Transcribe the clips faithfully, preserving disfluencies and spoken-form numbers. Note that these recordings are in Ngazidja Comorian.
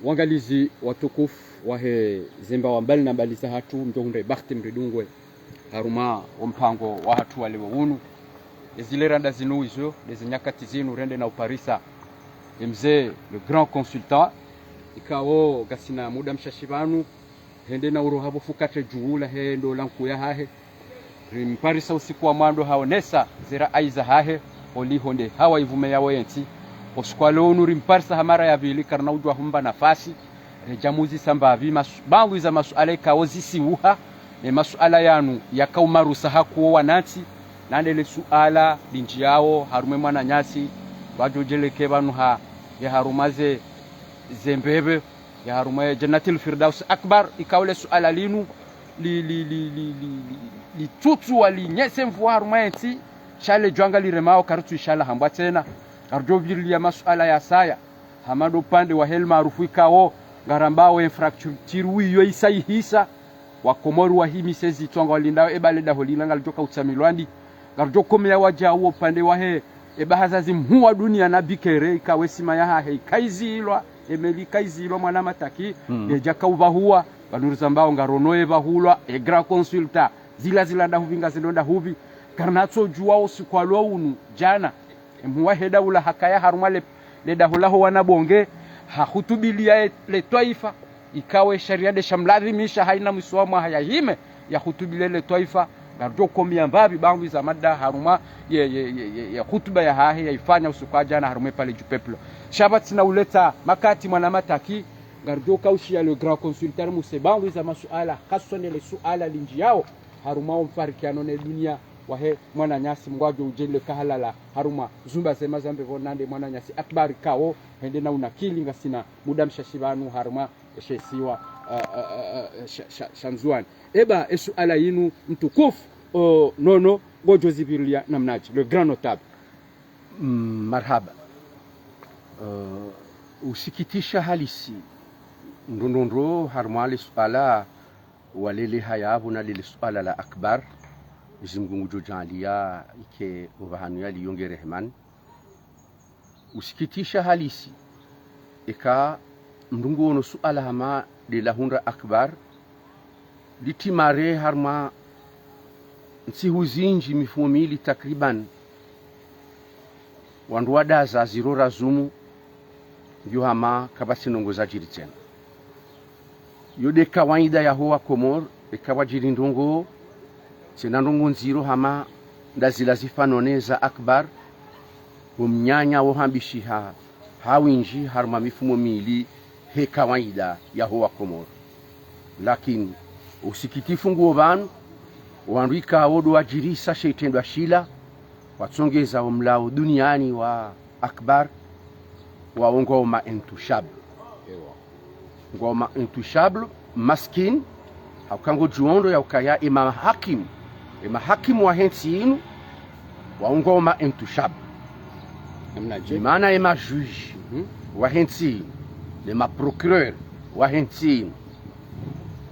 Wangalizi watukufu wahe zemba wa mbali na mbali zahatru, mdjo hundre bahati mridungwe harumwa wo mpango wahatru wa leo unu. Ezile randa zinu izo, ndeze nyakati zinu rende na uparisa emze, le grand consultant, ikao ngasina muda mshashi pvanu, hende na uroha pvo fukatre djuu lahe ndo la nkuu yahahe. Rimparisa usiku wa mwando haonesa ze rayi zahahe, holiho nde hawa ivumeyao yentsi. Usiku wa leo unu rimparisa ha mara ya pvili, karina udjuwa humba nafasi, redja muzisa mbapvi masu-, baadhwi za masuala ikao zisiuha, ne masuala yanu yakao marusa hakuu wo wanantsi, na nde le suala lindjiyao harumwa ye mwananyasi, wadjo djeleke pvanu ha, ye harumwa ze, ze mbepvo, ye harumwa ye Jannatil Firdaus Akbar, ikao le suala linu li, li, li, li, li, li, litsutsu wa linyese mvua harumwa yentsi, sha le djwanga liremao karitsu ishala hambwa tsena. Ngaridjo pvirilia masuala ya saya, hama ndo upande wahe El Maarouf ikao, ngarambao infrastructure wiyo isa ihisa, wa Komori wahimise zitswa ngwalindao eba le daho lila ngalidjo ka utsamilwa ndi. Ngaridjo komeya wadjau wo upande wahe, eba hazazi mhuu wa dunia na bikere, ikao ye sima yahahe ikaizilwa, emeli ikaizilwa mwana mataki, Mm. yedja ka upvahuwa, pvanu rizambao ngarono yepvahulwa, e grand consultant, zila zila ndahupvi ngazendo ndahupvi, karina tso djuwa usiku wa leo unu, djana, emhuu wahe daula hakaya harumwa le, le daho laho wana bonge, hahutubilia e, le twaifa, ikao ye sharia nde shamlazimisha haina mwiso wa mwaha yahime, yahutubilie le twaifa, ngaridjo komeya mbapvi baadhwi za mada harumwa ye, ye, ye, ye, ye hutuba yahahe yaifanya usiku wa djana harumwa ye Palais du Peuple. Sha pvatsina uleta makati mwana mataki, ngaridjo ka ushiya le grand consultant muse baadhwi za masuala, haswa nde le suala lindjiyao harumwa wo mfarikiano ne dunia wahe mwananyasi, Mngu adjo udjele kahalala harumwa zumba zema za mbepvo na nde mwananyasi Akbar ikao, hende na unakili ngasina muda mshashi pvanu harumwa she isiwa, ah, ah, ah, ah, sha, sha, sha Ndzuwani. Eba, e suala yinu mtukufu, o, Nono, ngodjo zipvirilia namnadje, le grand notable. Mm, marhaba. Eh, usikitisha halisi, ndro ndro ndro, harumwa le suala, walele hayapvo na lele suala la Akbar, Mwenyezi Mungu ngudjo djaaliya ike opvahanu yaliyo nge rehemani. Usikitisha halisi, eka mndru nguono suala hama nde la hundra Akbar, litimare harumwa ntsihu zindji, mifumo mili takriban, wandru wadaza ziro razumu, ngiyo hama kapvatsi ndrongoo zadjiri tsena. Yo nde kawaida yaho wa Komori, eka pvwadjiri ndrongoo, tsena ndrongoo ndziro hama nda zila zifano ne za Akbar, wo mnyanya wo hambishiha ha windji harumwa mifumo mili he kawaida yaho wa Komori. Lakini usikitifu nguo pvanu, wandru ikao ndo wadjirisa she itrendwa shila, watsongeza wo mlao duniani wa Akbar, wao ngwao ma intouchables. Ewa. Ngwao ma intouchables, maskini, hauka ngodjuondo ya ukaya ema mahakimu, ema mahakimu wahe ntsi inu, wao ngwao ma intouchables. Namnadje? Ni maana ema juges Mhm. wahe ntsi inu, ne ma procureurs wahe ntsi inu,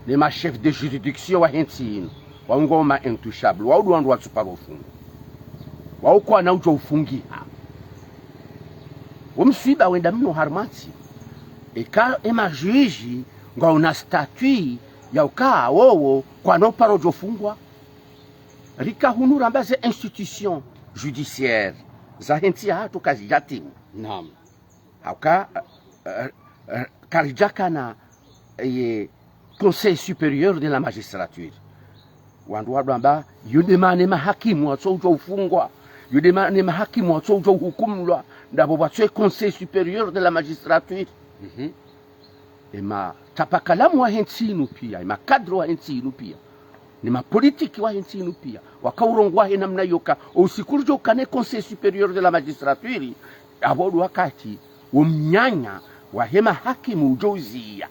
ne ma chefs de juridiction wahe ntsi inu, wao ngwao ma intouchables, wao ndo wandru watsuparo ufungwa. Wao kwana udjo ufungiha. Wo mswiba wenda mno harumwa ntsi. Eka ema juges ngwaona statut ya uka wowo kwana uparo udjo ufungwa. Rika hunu ramba ze institutions judiciaires zahe ntsi yahatru kazidjatimu. Naam. Hauka, eh, eh, eh, karidjakana, eh, ye Conseil supérieur de la magistrature. Wandru wadwamba, yo nde maana ema mahakimu watso udjo ufungwa, yo nde maana ema mahakimu watso udjo uhukumulwa, ndapvo pvwatso ye Conseil supérieur de la magistrature. Mhm. Ema tsapakalamu wahe ntsi inu pia, ema cadres wahe ntsi inu pia, ne ma politiques wahe ntsi inu pia, waka urongoa he namna yoka, o usiku ridjo kana ye Conseil supérieur de la magistrature, apvo ndo wakati wo mnyanya wahe mahakimu udjo uziya.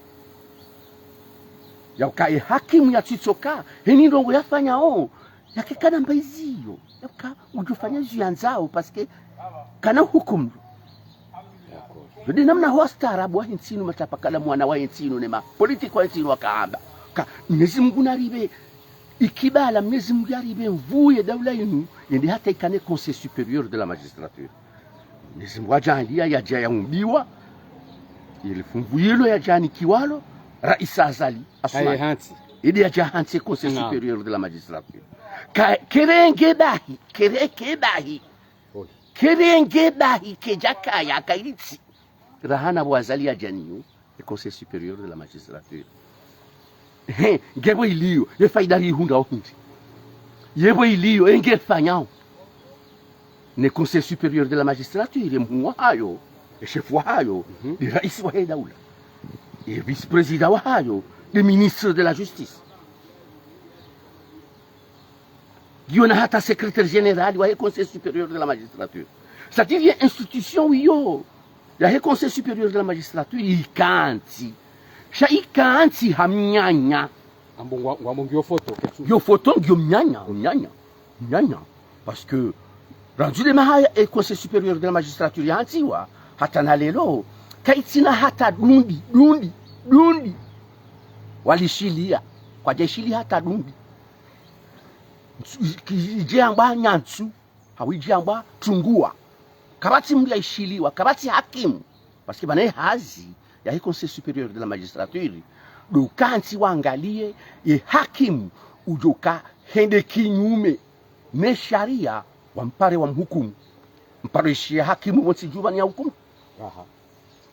Ya uka ye hakimu yatsitsoka, heni ndrongoo yafanyao, yake kana mbaiziyo, ya uka udjo ufanya izo yandzao, parce que kana hukumu. D'accord. Yo nde namna ho wastaarabu wahe ntsi inu, matsapakalamu wana wahe ntsi inu, ne ma politiques wahe ntsi inu wakahamba. Ka, Mwenyezi Mungu naripve ikibala, Mwenyezi Mungu yaripve nvuu ye daula inu, yende hata ikane Conseil supérieur de la magistrature. Mwenyezi Mungu hadjaaliya yadja yaumbiwa, Ile funvu yilo yadja nikiwa lo, Raisi Azali Assoumani. Kaye hantsi. Ile yadja hantsi Conseil Supérieur de la Magistrature. Ka-, kerenge bahi, kereke bahi. Kerenge bahi, kedjakaya, kayitsi. Rahana bo Azali yadja niyo, e Conseil Supérieur de la Magistrature. He, ngepvo iliyo, ye faida rihundrao hindri. Yepvo iliyo, e nge fanyao. Ne Conseil Supérieur de la Magistrature, e mhuu wahayo, e chef wahayo, nde raisi wahe daula. E vice-président wahayo, nde ministre de la Justice. Ngiyo na hata secrétaire général wahe Conseil Supérieur de la Magistrature. C'est-à-dire ye institution wiyo, yahe Conseil Supérieur de la Magistrature, ikantsi. Sha ikantsi ha mnyanya. Ambo ngwa, ngwambo ngiyo foto, ketsu. Yo foto ngiyo mnyanya, mnyanya, mnyanya. Parce que, randzu le maha e Conseil Supérieur de la Magistrature yahantsiwa, hata na lelo, kayitsina hata dumbi, dumbi, dumbi. Walishiliya, kwadjashiliya hata dumbi. Ntsu-, ki-, idje yambwa nyantsu, hau idje yambwa tunguwa. Kapvatsi mndru yaishiliwa, kapvatsi hakimu. Parce que pvana ye hazi yahe Conseil Supérieur de la Magistrature, ndo ukantsi wangaliye, ye hakimu udjoka hende kinyume ne sharia, wampare wamhukumu. Mparo ishiya hakimu pvontsi djuu pvanu yahukumu. Aha.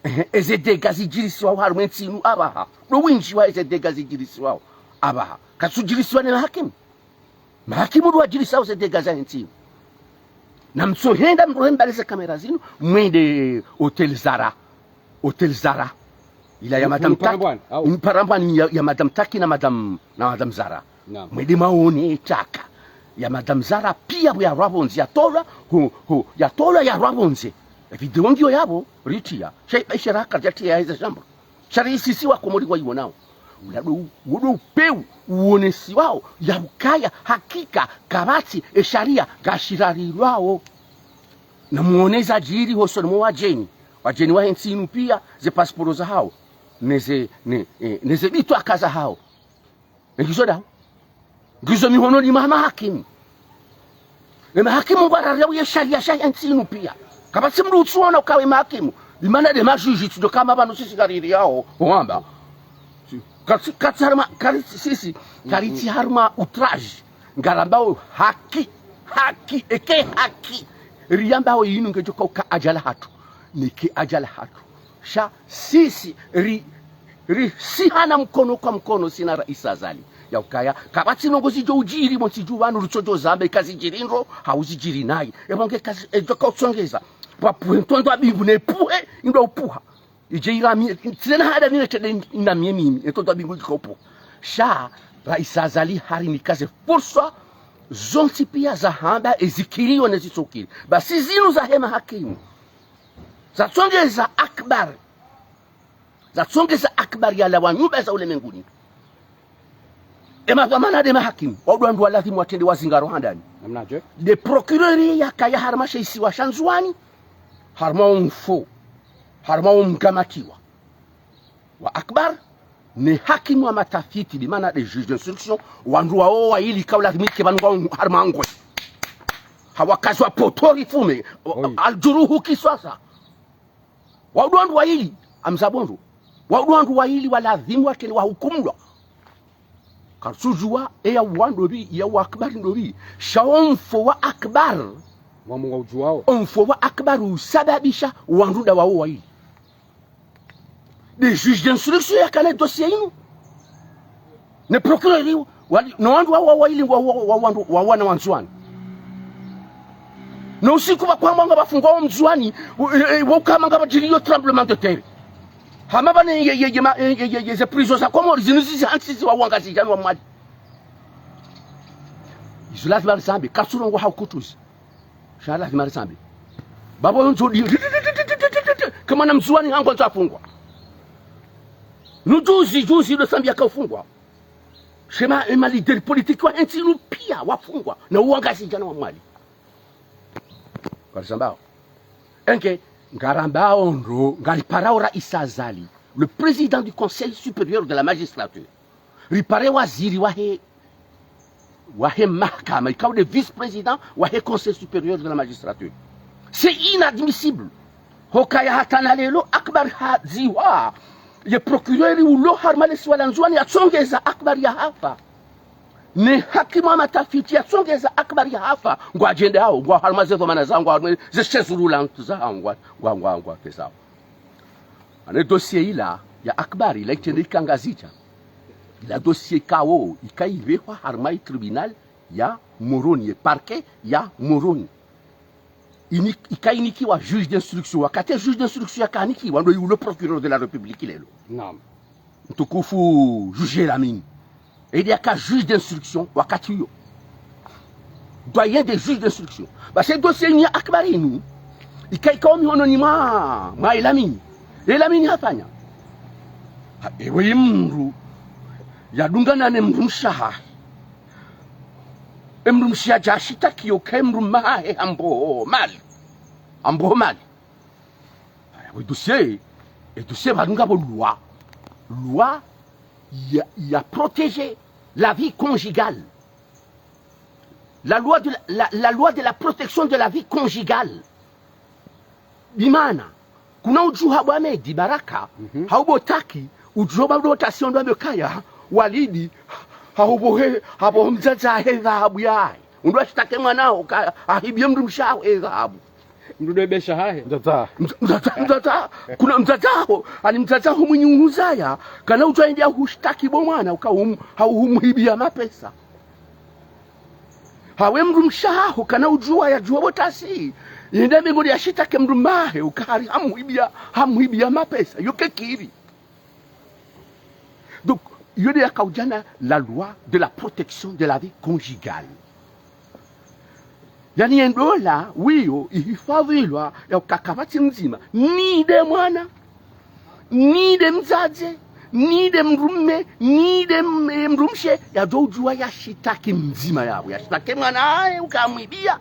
Ehe, eze dega zidjirisiwao harumwa entsi inu apvaha. Ndo windji wa eze dega zidjirisiwao apvaha. Katsudjirisiwa ne mahakimu. Mahakimu ndo wadjirisao ze dega zahe ntsi inu. Na mtsohenda mrohe mbali ze kamera zinu, mwende Hôtel Zara. Hôtel Zara. Ila ya Madame Taki. Mparambwani, au? Mparambwani ya, ya Madame Taki na Madame, na Madame Zara. Naam. Mwende mwaone etaka ya Madame Zara piya pvo yarwa pvondze, yatolwa, ho, ho, yatolwa yarwa pvondze. E video ngiyo yapvo, ritriya. Sha, sha raka ritriya yaheze shambro. Sha risi si Wakomori ngwayiwonao. Ula ndo, wo ndo upvewu, uwonesiwao, ya ukaya, hakika, kapvatsi, e sharia, ngashirarilwao. Na muone zadjiri hosoni mwa wadjeni. Wadjeni wahe ntsi inu piya, ze pasiporo zahao. Neze, ne, eh, neze bitwaka zahao. Ngizo daho. Ngizo mihononi mwa mahakimu. E mahakimu ngwarariyao ye sharia shahe ntsi inu piya. Kapvatsi mndru utsuona ukawe mahakimu. Bimana nde majuji tu ndo kama pvanu sisi ngaririyao. Wamba. Katsi, katsi harumwa, karitsi sisi, karitsi harumwa outrage. Ngarambao haki, haki, eke haki. Riyambao inu ngedjoka uka adjala hatru. Neke adjala hatru. Sha sisi ri, ri sihana mkono kwa mkono sina Raisi Azali. Ya ukaya, kapvatsi ndrongoo zidjo udjiri, pvontsi djuu pvanu rutsodjo zamba, ikazidjiri ndro, hau zidjiri nayi. Epvo nge kazi, edjo kautsongeza. Pvapvuhe ntrondro wa mbingu, nepvuhe, indro upvuha. Idje irami, tsena hada nine tede inamie mimi, ntrondro wa mbingu idjo kaupvuha. Sha, Raisi Azali harinika ze fursa, zontsi piya zahamba, ezikiriyo nezitsokiri. Basi zinu zahe mahakimu. Zatsongeza Akbar. Zatsongeza Akbar yalawa nyumba za ulemenguni. Ema dhwamana nde mahakimu, wao ndo wandru walazimu watrende wazingaro handani. Namnadje? Nde procureur yakaya harumwa she isiwa sha Ndzuwani, harumwa omfo, harumwa omgamatiwa wa Akbar, ne hakimu wa matafiti, bimana nde juge d'instruction, wandru wao wayili kaulazimu ike pvanu ngwao harumwa ngwe. Hawakazi wa potori fume, aljuruhu kiswasa. Wao ndo wandru wayili, amza bonzo. Wao ndo wandru wayili walazimu watrende wahukumulwa. Katsudjuwa, eya wandru pvi, ya wa Akbar ndopvi. Sha omfo wa Akbar. Wa Mungu udjuwao. Omfo wa Akbar usababisha wandru nda wao wayili. Nde juge d'instruction yakana dossier inu. Ne procureur iwo, wali, no wandru wa, wa, wayili wa, wa, wa, wandru, wa, wana wa Ndzuwani. No usiku pvwakwamba ngapvafungwa wo Mndzuwani, wo, e, e, wo ukamba ngapvadjiriyo tremblement de terre. Hama pvane ye, ye, ye, ma, ye, ye, ye, ze prison za Komori, zinu zizi hantsi zi wa Wangazidja no wa Mwali. Izo lazima rizambe, katsurongoa ha ukutuzi. Sha lazima rizambe. Babo yo ndzo di, kamwana Mndzuwani hangu ndzo afungwa. No juzi, juzi ndo Sambi yakaufungwa. Sha ema, ema leader politique wahe ntsi inu piya wafungwa. Na Wangazidja no wa Mwali. Karizambao. Enge, ngarambao ndro, ngariparao Raisi Azali, le président du Conseil supérieur de la magistrature. Ripare waziri wahe, wahe mahakama, ikao nde vice-président wahe Conseil supérieur de la magistrature. C'est inadmissible. Pokaya hata na leo Akbar hadziwa. Ye procureur ulo harumwa le isiwa la Ndzuwani yatsongeza Akbar ya hafa. Ne hakimu wa matafiti yatsongeza Akbar ya hafa. Ngwadjende hao, ngwa harumwa ze dhwamana zao, ngwa harumwa ze shezulula zao, ngwa, ngwa, ngwa, ngwa ke zao. Ane dossier ila ya Akbar ila itrende ika Ngazidja. Ila dossier ikao, ika ivehwa harumwa i tribunal ya Moroni, ye parquet ya Moroni. Ini-, ika inikiwa juge d'instruction. Wakati juge d'instruction yaka anikiwa, ndo yulo procureur de la République leo. Naam. Mtukufu juge Elamine. Ede yaka juge d'instruction wakati uyo. Doyen des juges d'instruction. Basi dossier ini ya Akbar inu, ika, ika o mihononi mwa, mwa Elamine. Elamine hafanya. Ha, ewe mdru yadungana ne mdrumshe wahahe. E mdrumshe yadja yashitaki yo ka e mdrumme wahahe hamboho mali. Hamboho mali. Aya, we dossier, e dossier pvanu ngapvo loi. Loi ya, ya protéger la vie conjugale. La loi de la, la, la loi de la protection de la vie conjugale. Bimaana, kuna udjuha bwa Medi Baraka, mhm, hau bo Taki, udjuha bwa bo Tasi ondo ambe kaya, Walidi, hau bo he, hau bo mdzadze wahe dhahabu yahe. Undru washitake mwana waho ka, ahibie mdrumshe waho e dhahabu. Mdru ndo ebesha hahe. Mdza-, mdzadze, mdzadze, kuna mdzadze waho, ani mdzadze waho mwinyi uhuzaya, kana udjuwa ende yahushitaki bo mwana, uka hum-, hau humhibia mapesa. Hawe mdrumshe waho kana udjuwa yadjuwa bo Tasi. Yende mengoni yashitake mdrumme wahe ukahari hamhibia, hamhibia mapesa. Yo ke kiri. Donc, yo nde yakaudjana la loi de la protection de la vie conjugale. Yaani ye ndola, wiyo, ihifadhwilwa, ya uka kapvatsi mdzima. Ni nde mwana. Ni nde mdzadze, ni nde mdrumme, ni nde m-, e mdrumshe, yadjo udjuwa yashitaki mdzima yapvo. Yashitaki mwana wahe uka hamhibia.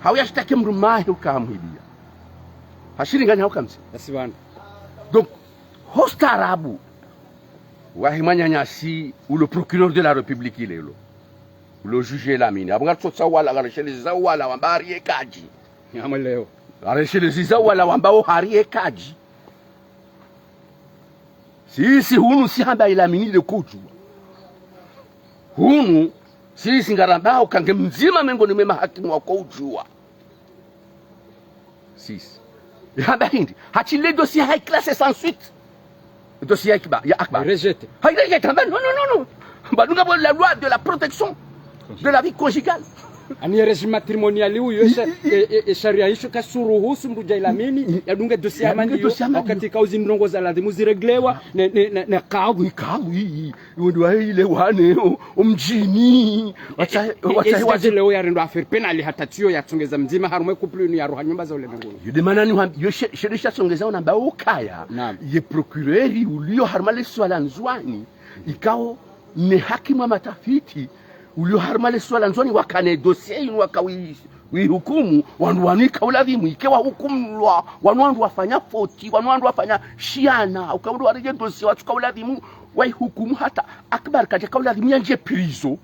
Hau yashitaki mdrumme wahe uka hamhibia. Hashiri ngani hau kamsi. Yasi pvanu. Donc, ho ustaarabu wahe mwananyasi ulo procureur de la République leo. Ulo juge Elamine. Apvo ngaritso tsa wala, ngarisheleza wala wamba hari ye kadji. Nyama leo. Ngarisheleza wala wamba o hari ye kadji. Sisi hunu si hamba Elamine nde kudjuwa. Hunu, sisi ngarambao ka nge mdzima mengoni mwe mahakimu wako udjuwa. Sisi. Hamba hindri. Hata le dossier hayi classé sans suite. Dossier ya Akbar, ya Akbar. Rejeté. Hayi rejeté. Hamba, non, non, non, non. Pvanu ngapvo la loi de la protection de la vie conjugale. Ani ye régime matrimonial uyo, i-, sha-, i-, i-, e, e, e, sharia isho kasuruhusu mdru dja Elamine yadunge dossier ya, yadunge mandiyo, dossier ya mandiyo. Wakati kauzi ndrongo za ladhimu zireglewa, ne, ne, ne, ne kadhi. Ni kadhi, i-, i-, iwo ndo wahe ile wane, o, o mdjini. E, watsahe, e, e, watsahe, e, watsahe leo yarendwa affaire pénale hata tsiyo yatsongeza mdzima harumwa e couple inu yaroha nyumba za ulemenguni. Yo nde maana ni hwambi-, yo she-, she nde shasongeza unamba ukaya. Naam. Ye procureur uliyo harumwa le isiwa la Ndzuwani, ikao ne hakimu wa matafiti, uliyo harumwa le isiwa la Ndzuwani wakana e dossier inu waka wi-, wihukumu, wandru wanu ika uladhimu, ike wahukumulwa, wanu wandru wafanya foti, wanu wandru wafanya shiyana, uka undru waredjee dossier watsuka uladhimu, waihukumu hata Akbar kadjaka uladhimu yandje prison.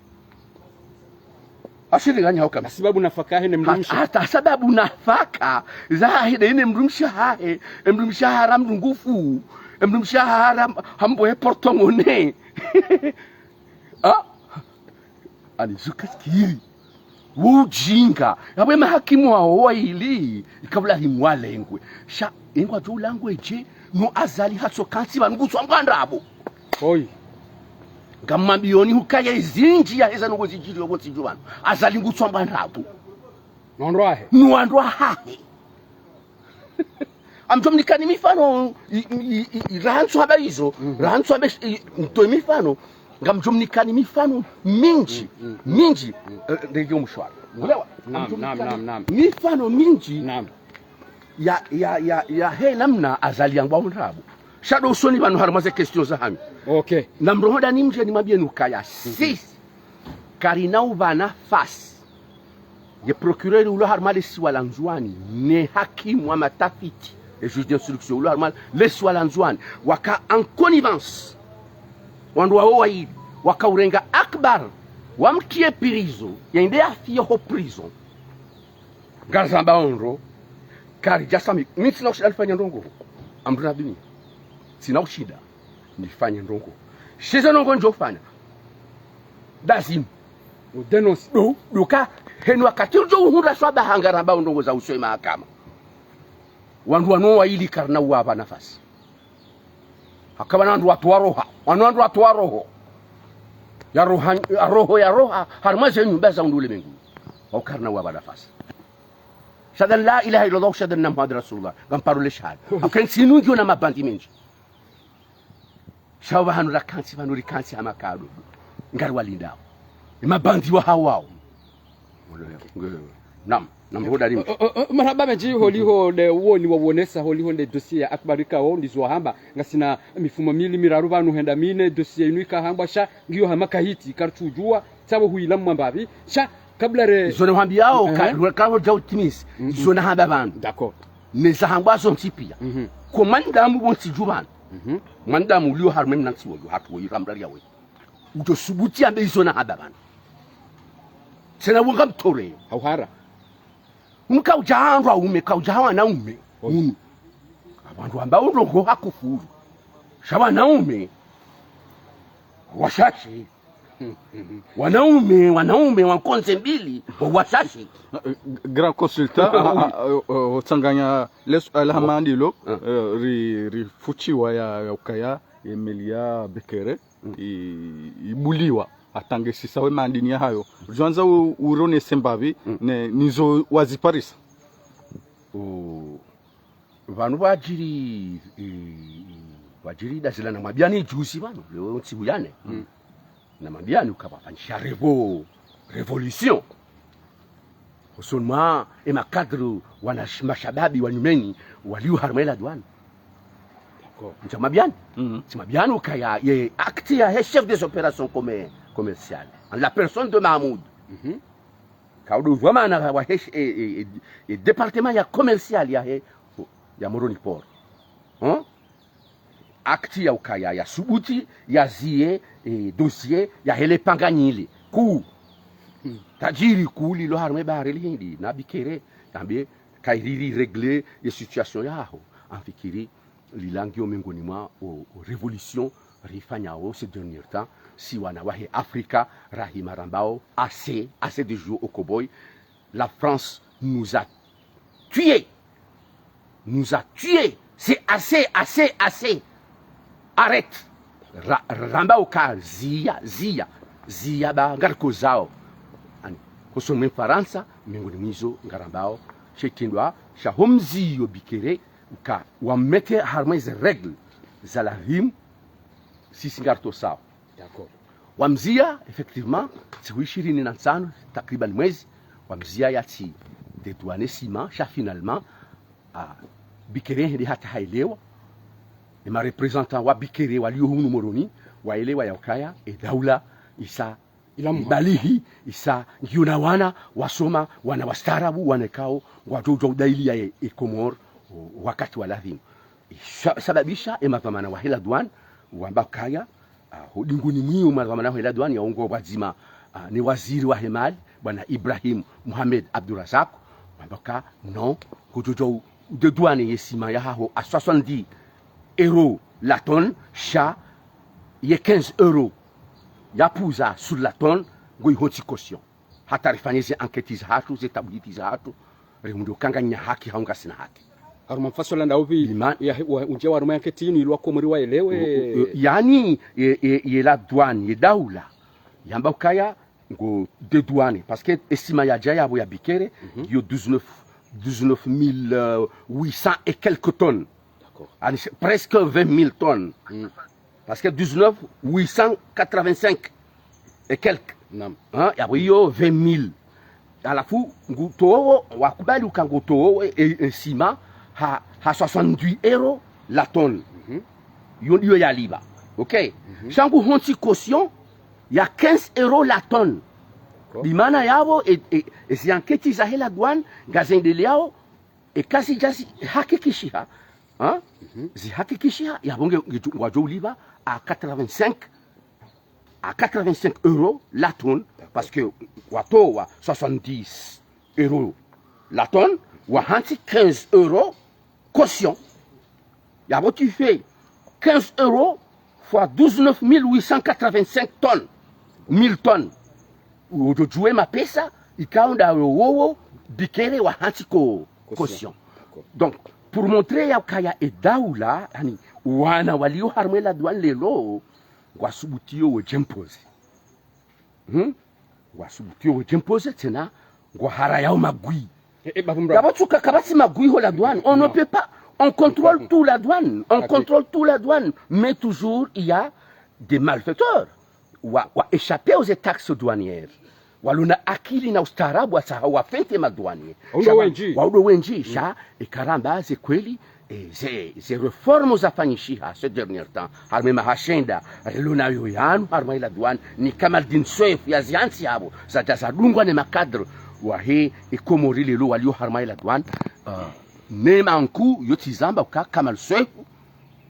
Ashiri ngani hau kamsi. Hasibabu nafaka yahe ne mdrumshe. Hata, hata sababu nafaka zahe ne mdrumshe wahahe, e mdrumshe wahahe hara mdrungufu, e mdrumshe wahahe hara hambohe porte-monnaie. Ah? Ani zuka sikiri. Wo ujinga. Yapvo e mahakimu wawo waili, ika uladhimu walengwe. Sha, engwadjo ulangwe dje, no Azali hatso kantsi pvanu ngutswa mbwa ndrabo. Oi. Ngamwambiyoni hukaya ezindji yaheza nongo zidjiri yo pvo tsidju pvanu. Azali ngutswa mbwa ndrabo. No wandru wahe. No wandru wahahe. Ngamdjo mnikani mifano, i, i, i, i, rantsu hamba izo, mhm, rantsu hamba ish-, i, nto mifano, ngamdjo mnikani mifano mindji, mm, mm, mm, mindji, mm, eh, ndege umshwara. Ulewa? Naam, naam, naam, naam. Mifano mindji, naam, ya, ya, ya, yahe namna Azali yangwa ndrabo. Sha ndo usoni pvanu harumwa ze questions zahanyu. Okay. Namrohonda nimdje nimwambiyeni ukaya, mhm, sisi, karina upva nafasi. Ye procureur ulo harumwa le isiwa la Ndzuwani, ne hakimu wa matafiti, e juge d'instruction ulo harumwa le isiwa la Ndzuwani, waka en connivence. Wandru wawo waili, waka urenga Akbar, wamtriye prison, yende yafiye ho prison. Ngarizambao ndro, Karidja sami, mi ntsina ushinda nifanye ndrongoo. Amri na dunia. Ntsina ushinda nifanye ndrongoo. Sha ze ndrongoo ndjo fanya, lazimu udénoncer. Ndo, ndo ka, heni wakati udjo uhundra swaba hanga ramba ndrongoo za uswe mahakama. Wandru wanu wayili karina uwapva nafasi. Haka pvanu wandru watowa roha. Wanu wandru watowa roho. Ya roha, ya roho, ya roha. Harimwa ze nyumba za undru ulemengu. Wao karina uwapva nafasi. Ashhadu an la ilaha illallah, ashhadu anna Muhammadan rasulullah. Ngamparo le shahada. Haka ntsinu ngiyo na mabandi mendji. Sha pvahanu rakantsi, pvanu rikantsi hama kado. Ngari walindao. Mabandi wa hawao. Naam, naam, hodari. O, o, o, marahaba mendji, holiho nde uwoni wawonesa, holiho nde dossier ya Akbar ikao ndizo wahamba, ngasina mifumo mili miraru pvanu hwenda mine, dossier inu ikahambwa, sha ngiyo hama kahiti, karitsudjuwa, tsapvo huila mwambapvi, sha kabla re- Izo nahwambiao, ka, ehe, ka, ka, djau timis, izo nahamba pvanu. D'accord. Ne zahambwa zontsi pia. Mhm. Ko mwanadamu wontsi dju pvanu. Mhm. Mwanadamu uliyo harumwa mna ntsi woyo, hatru woyi, ramrari ya woyi. Udjo subuti yambe izo nahamba pvanu. Tsena wo ngamtore. Hauhara. Unu kaudja wandru waume, kaudja wanaume. Unu. Wandru wamba undrongoo hakufuru. Sha wanaume washashi. Wanaume, wanaume wa nkondze mbili, washashi. Eh, grand consultant, a, a, a, o, o, tsanganya leso, ala hama ndilo, eh, ri, rifuchiwa ya, ya ukaya, ye meli ya Bekere, i, ibuliwa, hata nge sisa we mandini ya hayo. Ridjwanza u, uronese mbapvi, ne, nizo waziparisa. O, pvanu pvwadjiri, eh, pvwadjiri dazila namwambiani juzi pvanu, leo ntsihu ya nne. Mm. Namwambiani uka pvwafanyisha revo-, révolution. Hosoni mwa, e makadre wana sh-, mashababi wa nyumeni, waliyo harumwa ila douane. D'accord. Ntsamwambiani. Mhm. Tsimwambiani ukaya, ye acte yahe chef des opérations commer-, commerciales. En la personne de Mahmoud. Mhm. Kaudjua mana wahe, e, e, e, e département ya commercial yahe, ya Moroni Port. Hein? Acte ya ukaya, ya subuti, ya ziye, e, dossier, yahe le panganyile. Kuu. Hmm. Tajiri kuu lilo harumwa bahari l'Hindi, na Bikere, yambe, kayiri régler ye situation yaho. Amfikiri, lila ngiyo mengoni mwa o, o révolution rifanyao ces derniers temps, si wana wahe Afrika, rahima rambao, assez, assez de jouer au cow-boy. La France nous a tués. Nous a tués. C'est assez, assez, assez. Arrête. Ra-, rambao ka ziya, ziya. Ziya ba ngariko zao. Ani, hosoni mwe Farantsa, mengoni mwa izo ngarambao. She tindwa, sha ho mziyo Bikere, uka wammettre harumwa ze règles za lazimu, sisi ngarito sawa. D'accord. Wamziya, effectivement, ntsihu ishirini na ntsanu, takriban mwezi, wamziya yatsi dédouaner ciment, sha finalement, ah, Bikere hende hata haelewa, ne ma représentants wa Bikere waliyo hunu Moroni, waelewa ya ukaya, e daula, isa Ila mwa. Ibalihi, isa, ngiyo na wana, wasoma, wana wastaarabu, wana ikao, ngwadjo udja udaili ya e, e Komori, o, wakati wa lazimu. Isha-, sababisha, e madhwamana wahe la douane, wamba kaya, ah, ho dingoni mwiyo madhwamana wahe la douane, ya ungo pvwadzima, ah, ne waziri wahe mali, bwana Ibrahim Mohamed Abdourazak, wamba ka, non, kudjo udja u-, udédouaner ye ciment yahaho à soixante-dix euros la tonne, sha ye quinze euros yapvuza sur la tonne, ngo iho ntsi caution. Hata rifanye ze enquêtes zahatru, ze tabuhiti zahatru, rihundre uka nganyina haki hau ngasina haki. Harumwa mfaso la ndau pvi, Bima- ya, wa, undjia harumwa enquête inu ili wa Komori waelewe. U, u, u, yaani, ye, ye, ye la douane, ye daula, yamba ukaya, ngo dédouaner. Parce que e ciment yadja yapvo ya Bikere, mhm, yo dix-neuf, dix-neuf mille huit cents et quelques tonnes. D'accord. Ani, c'est presque vingt mille tonnes. Mm. Parce que dix-neuf huit cent quatre-vingt-cinq et quelques. Naam. Hein, yapvo iyo vingt mille. Halafu, ngutowo, wakubali uka ngutowo, e, e, ciment, ha, ha soixante-dix euros la tonne. Mhm. Yo, yo yalipva. Ok? Mhm. Sha ngu ho ntsi caution ya quinze euros la tonne. D'accord. Bimana yapvo, e, e, e zi enquêtes zahe la douane, ngazendeleao, e kazi djazi hakikishiha. Hein? Mhm. Zihakikishiha, yapvo nge, nge, ngwadjo ulipva à quatre-vingt-cinq, à quatre-vingt-cinq euros la tonne, d'accord, parce que watowa soixante-dix euros la tonne, wahantsi quinze euros caution. Yapvo tu fais quinze euros fois douze, neuf mille huit cent quatre-vingt-cinq tonnes, mille tonnes. Udjo djuwa mapesa ikao nda wowo bikere wahantsi ko caution. Donc, pour montrer ya ukaya e daula, yani, wana walio harumwa la douane leo, ngwasubutio wadjimpoze. Hmm? Ngwasubutio wadjimpoze tsena, ngwaharayao magwi. Yapvo tsuka kapvatsi magwi ho la douane. On ne peut pas, on contrôle tout la douane, on contrôle tout la douane, mais toujours il y a des malfaiteurs. Wa, wa échapper aux taxes douanières. Walona akili na ustaarabu watsaha wafente ma douaniers. Waudo wendji. Waudo wendji, sha, e karamba ze kweli, e, ze, ze réformes zafanyishiha ces derniers temps, harumwa maha shenda, rilo nayo yanu, harumwa la douane, ni Kamaldine Souef yazihantsi yapvo, zadja zadungwa ne ma cadres wahe e Komori leo walio harumwa la douane, euh, ne manku yo tsi zamba uka Kamal Souef,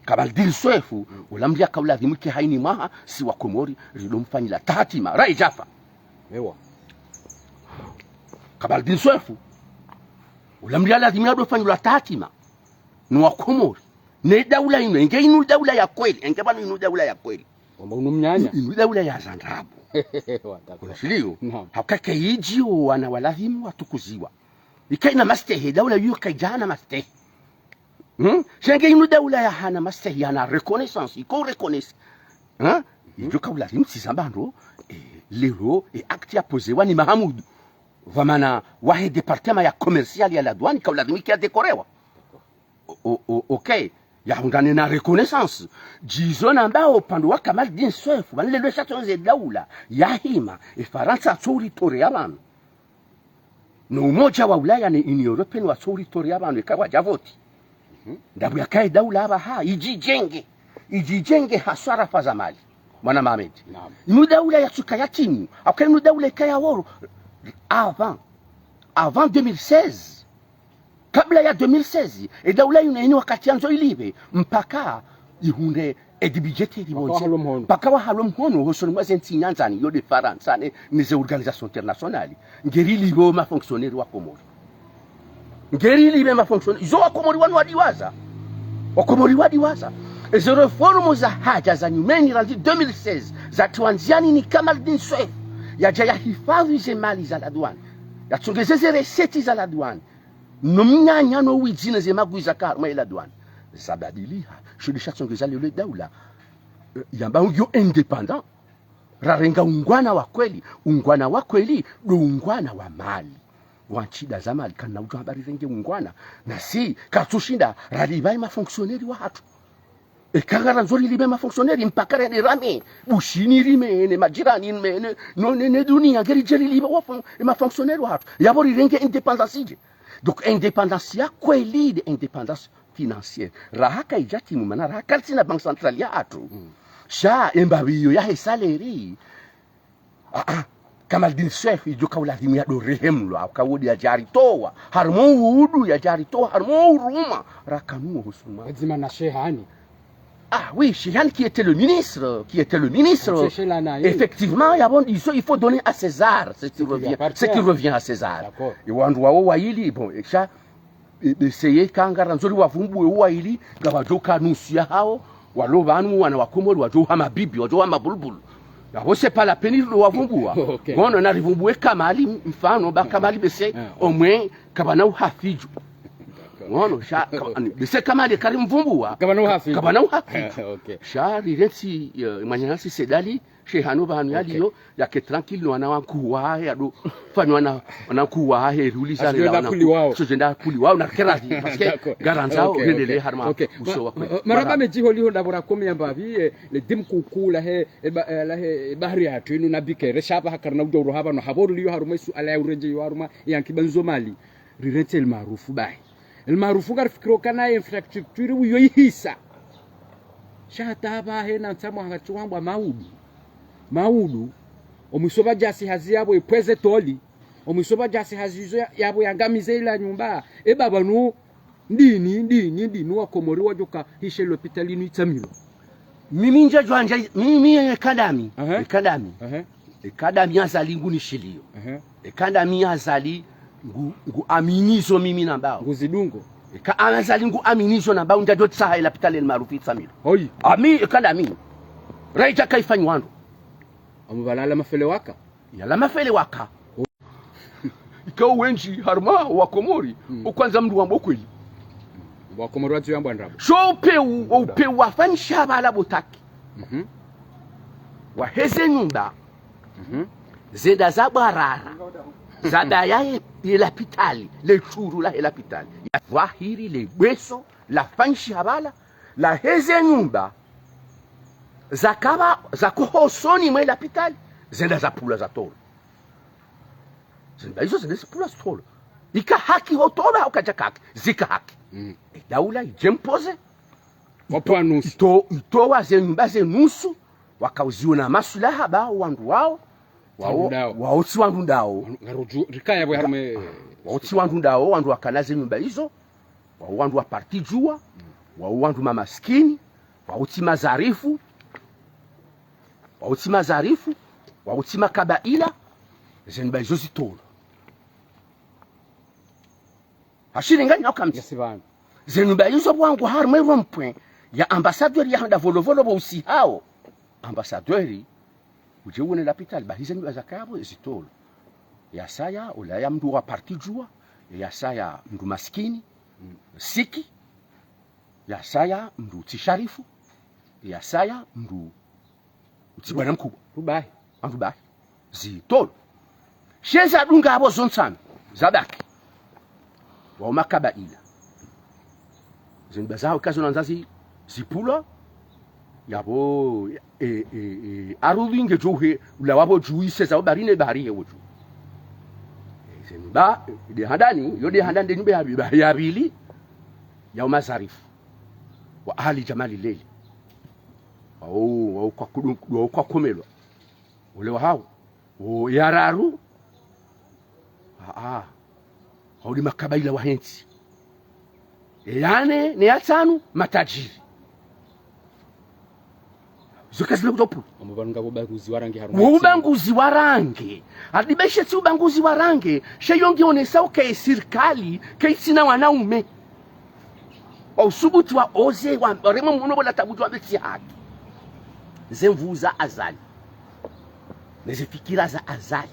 Kamaldine Souef, ula mdru yaka uladhimu ke hayina mwaha, si wa Komori, rido mfanyila tahatima, rayi djafa. Ewa. Kamaldine Souef, ula mdru yaladhimu yado fanyilwa tahatima, no wa Komori. Ne daula inu, enge inu daula ya kweli, enge pvanu inu daula ya kweli. Wamba unu mnyanya. Inu daula ya zandrabo. Wa, d'accord. Kunishilio, hauka kayidji wo wana waladhimu watukuziwa. Ikayina mastehi, daula iyo kayidjana mastehi. Hmm? Sha enge inu daula yahana mastehi, yana reconnaissance, iko reconnaître. Hein? Idjo ka uladhimu tsi zamba ndo, eh, leo, e acte ya posewa ni Mahamudu. Pvamana wahe département ya commercial ya la douane, ka uladhimu ke ya décorewa. O, o, o, ok. Yahundrane na reconnaissance. Djizo namba upande wa Kamaldine Souef, pvanu leo sha tsonze daula yahima, e Farantsa tso uritoreya pvanu. No Umoja wa Ulaya ne Union Européenne watso uritoreya pvanu eka wadja voti. Ndapvo yakaye daula apvaha, idjidjenge. Idjidjenge ha swarafa za mali. Mwana Mohamed. Naam. Inu daula yatsuka yatimu. Hauka inu daula ikaya woro. Avant. Avant deux mille seize. Kabla ya deux mille seize, e daula inu eni wakati yandzo ilipve, mpaka ihundre aide budgétaire. Mpaka wahalwe mhono. Mpaka wahalwe mhono, hosoni mwa ze ntsi nyandzani, yo nde Farantsa, ne, ne ze organisations internationales. Ngeri lipve o ma fonctionnaires wa Komori. Ngeri lipve ma fonctionnaires. Izo wa Komori wanu wadiwaza. Wa Komori wadiwaza. Eze réformes za hadja za nyumeni randzi deux mille seize, zatriwa ndziani ni Kamaldine Souef. Yadja yahifadhwi ze mali za la douane. Yatsongeze ze recettes za la douane. No mnyanya no widzi ne ze magwi zaka harumwa la douane. Zabadiliha. Sho nde shatsongeza leo le daula, eh, yamba yo indépendant. Rarenga ungwana wa kweli. Ungwana wa kweli, ndo ungwana wa mali. Wa ntsida za mali, kana udjo hamba rirenge ungwana. Nasi, katsushinda, ralipva e ma fonctionnaires wahatru. Eka ngarandzo rilipve ma fonctionnaires, mpaka rende rame, Bushini rime, ne majirani rime, ne, no, ne, ne dunia, ngeri dje rilipve wa fon-, e ma fonctionnaires wahatru. Yapvo rirenge indépendance idje. Donc, indépendance ya kweli nde indépendance financière. Raha kayidjatimu mana, raha karitsina Banque Centrale yahatru. Sha, e mbapvi iyo yahe salaire, Ah, ah. Kamaldine Souef, idjo ka uladhimu yado rehemlwa, hauka wo nde yadja haritowa. Harumwa uwudu yadja haritowa, harumwa uruma. Rakanuwa hosoni mwa. Pvadzima na Shehani. Ah oui, Shehani qui était le ministre, qui était le ministre. Effectivement, yapvo ndizo, il faut donner à César ce qui revient, ce qui revient à César. D'accord. E wandru wawo wayili, bon, e sha, e, be seye ka ngarandzo riwavumbuwe wo wayili, ngapvadjo ka nusu yahawo, walo pvanu wana wa Komori, wadjo ha mabibi, wadjo ha mabulubulu. Yapvo c'est pas la peine ndo wavumbuwa. Ok. Ngono narivumbuwe Kamali, mfano, ba Kamali bese, omwe, kapvana uhafidju. D'accord. Ngono, sha, ka-, ani, bese Kamali karimvumbuwa. Kapvana uhafidju. Kapvana uhafidju. Ok. Sha, rirentsi, eh, mwananyasi Said Ali, Shehani pvanu yaliyo, yake tranquille, no wana wankuu wahahe, yado fanywa na, wana nkuu wahahe, ruli zale la wana nkuu. Sho djenda kuliwawo, na kerazi, parce que garandzao, rendelee harumwa uso wa kweli. Marahaba mendji holiho ndapvo rakomeya mbapvi, eh, le dimu kuu lahe, eh, ba-, eh, lahe, eh, bahari yahatru inu na bikere, sha pvaha karina udja uroha pvanu, hapvo ruliyo harumwa e suala ya urendjeyo harumwa ya nkiba ndzo mali. Rirentsi El Maarouf bahi. El Maarouf ngarifikiro kana infrastructure uyo ihisa. Sha hata apvaha hena ntsamwa hangatsi wambwa maudu. Maudu. Omwiso pvadjasi hazi yapvo ipvweze toli. Omwiso pvadjasi hazi izo ya-, yapvo yangamize ila nyumba. E baba nu, ndini, ndini, ndini wa Komori wadjoka hishe lopitali nu itsamilo. Mimi ndjadjwandja, mimi, mimi ye kadami. Aha. Ye kadami. Aha. Ye kadami Azali ngunishiliyo. Aha. Ye kadami Azali Ngu, ngu aminizo mimi nambao. Nguzidungo. Eka Azali ngu aminizo nambao, ndjadjo tsaha ye lapitali El Maarouf itsamilo. Hoi. Ami, eka ndami. Raidja kaifanyi wandru. Amu pvala la mafele waka. Ya la mafele waka. Ikao wendji harumwa wa Komori, mm, ukwandza mndru wambe kweli. Wa Komori wadjo yamba ndrabo. Sho upeu, upeu wafanyisha pvala botaki. Mhm. Waheze nyumba. Mhm. Zenda za bwarara. Za daya ye, ye lapitali, le tsuru lahe lapitali. Ya dhwahiri le bweso, lafanyisha pvala, laheze nyumba. Zakaba, zako hosoni mwe lapitali, zenda zapvulwa zatolwa. Zenda izo zenda zipvulwa zitolwa. Ika haki hotolwa hau kadjaka haki, zika haki. Mm. E daula idje mpoze. Wapvwa nusu. Ito, itowa ze nyumba ze nusu, wakauziona maswilaha ba wandru wao, wao, wao tsi wandru ndao. Ngarudju, rikaya bwe harumwe. Wao tsi wandru ndao, wandru wakana ze nyumba izo, wao wandru wa parti djuwa, wao wandru mamaskini, wao tsi mazarifu, wao tsi mazarifu, wao tsi makabaila, ze nyumba izo zitolwa. Hashiri ngani hau kamtsi. Yasi pvanu. Ze nyumba izo pvwangu harumwe rond-point ya ambassadeur ya handa Volovolo bo usihao. Ambassadeur, udje uone lapitali, bahi ze nyumba zakaya pvo zitolwa. Yasaya, ulaya mndru wa parti djuwa, yasaya mndru maskini, siki, yasaya mndru tsi sharifu, yasaya mndru utsi bwana mkubwa. Rubahi. Wandru bahi. Zitolwa. She zadunga apvo zontsanu. Zabaki. Wao makabaila. Ze nyumba zaho ikazo nandza zi, zipvulwa. Yapvo, e, e, e, arudhi ngedjo uhe, ulawa pvo dju ise zao bahari ne bahari he wo dju. E, ze nyumba, e, de handani, yo de handani de nyumba ya, ya, ya pvili. Yao mazarifu. Wa Ali Djamali Leli. Wao, wao kwa kudu, wao kwa komelwa. Ole wahao. O ya raru. Aa. Hao de makabaila wahe ntsi. E ya nne, ne ya tsanu, matadjiri. Zo kazina kutopvulwa. Amu pvanu ngapvo ubaguzi wa rangi harumwa. Wo ubaguzi wa rangi. Hadi be she tsi ubaguzi wa rangi. She yo ngionesao uka ye sirikali, kaitsina wanaume. Wa usubuti wa oze, wa, warema mwono pvo la tabu djuwa be tsi haki. Ze nvuu za Azali. Ne ze fikira za Azali.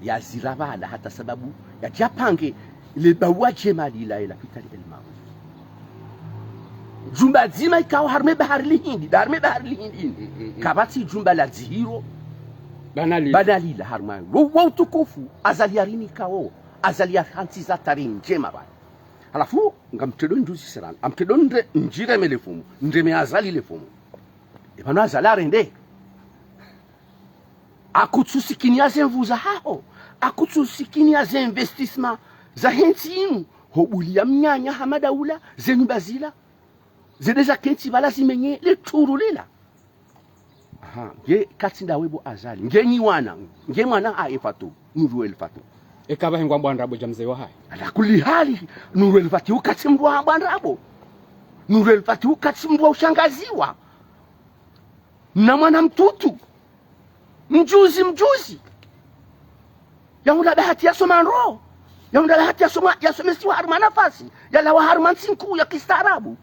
Yazira pvala hata sababu yadja pange le bawa djema lila ye lapitali El Maarouf. Djumba dzima ikao harumwe bahari li Hindi, harumwe bahari li Hindi ini. Mm, mm, mm. Kapvatsi djumba la dzihiro. Bana lila. Bana lila harumwa. Wo, wo utukufu, Azali yarinikao. Azali yahantsiza tarehi ndjema pvanu. Halafu, ngamtredo ndjuzi sirani. Amtredo ndre, ndjireme le fumu. Ndreme Azali le fumu. E pvanu Azali arende. Akutsusikiniya ze nvuu zahaho. Akutsusikiniya ze investissement zahe ntsi inu. Ho buliya mnyanya hama daula, ze nyumba zila. Zende zakentsi pvala zimenye le tsuru lila. Aha, nge katsi ndawe bo Azali. Nge nyi wana, nge mwana a e Fatou, Nourou El Fatou. Eka pvahe ngwambwa ndrabo dja mze wahahe. Ala kulli hali, Nourou El Fatou katsi mndru wa mbwa ndrabo. Nourou El Fatou katsi mndru wa ushangaziwa. Na mwana mtutu. Mjuzi, mjuzi. Yahundra bahati yasoma ndro. Yahundra bahati yasoma, yasomesiwa harumwa nafasi. Yalawa harumwa ntsi nkuu ya kistaarabu.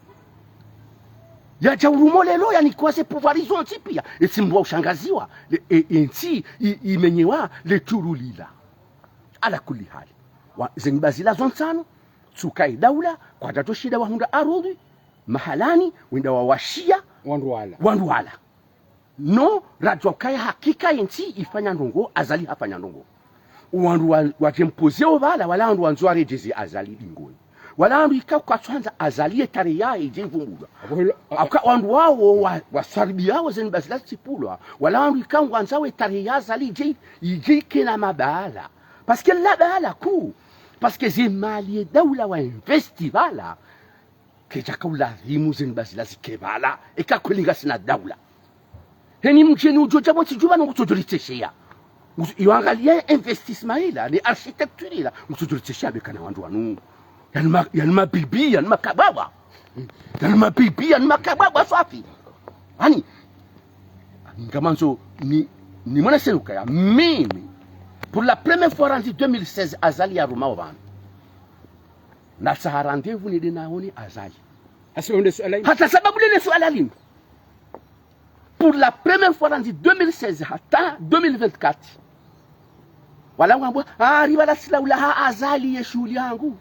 Yadja urumwa leo, yanikwa ze pouvoir zontsi piya. Etsi mndru wa ushangaziwa. Le, e, e ntsi, i, imenyewa, le tsuru lila. Ala kulli hali. Wa, ze nyumba zila zontsanu, tsuka e daula, kwadjatoshinda wahundra arudhi, mahalani, wenda wawashiya. Wandru wala. Wandru wala. No, radjuwa ukaya hakika ye ntsi ifanya ndrongoo, Azali hafanya ndrongoo. Wandru wa, wadje mpozeo pvala, wala wandru wandzo waredjeze Azali dingoni. Wala wandru ikao kwatsuhandza Azali ye tarehi yahe idje ivumbulwa. Abo hilo, a, a, aka wandru wao wa, waswaribi yao ze nyumba zila zitsipvulwa. Wala wandru ikao ngwandzao ye tarehi ya Azali idje, idje ikena mabala. Parce que la bala kuu. Parce que ze mali ye daula wa investi pvala. Kedjaka ulazimu ze nyumba zila zike pvala, eka kweli ngasina daula. Heni mdjeni udjo dja pvo tsi djumba no ngutsodjo litsesheya. Ngutsodjo, iyo angaliya investissement ila, ne architecture ila, ngutsodjo litsesheya be kana wandru wanu. Yanu ma, yanu mabibi, yanu makababa. Yanu mabibi, yanu makababa swafi. Ani, ngamandzo ni, ni mwana senuka ya mimi. Pour la première fois randzi deux mille seize, Azali yaruma opvanu. Natsaha rendez-vous nende naone Azali. Hasibabu nde suala linu. Hata sababu lele suala linu. Pour la première fois randzi deux mille seize hata deux mille vingt-quatre. Wala ngwambwa, ah, riba la sila ula ha Azali ye shuhuli yangu.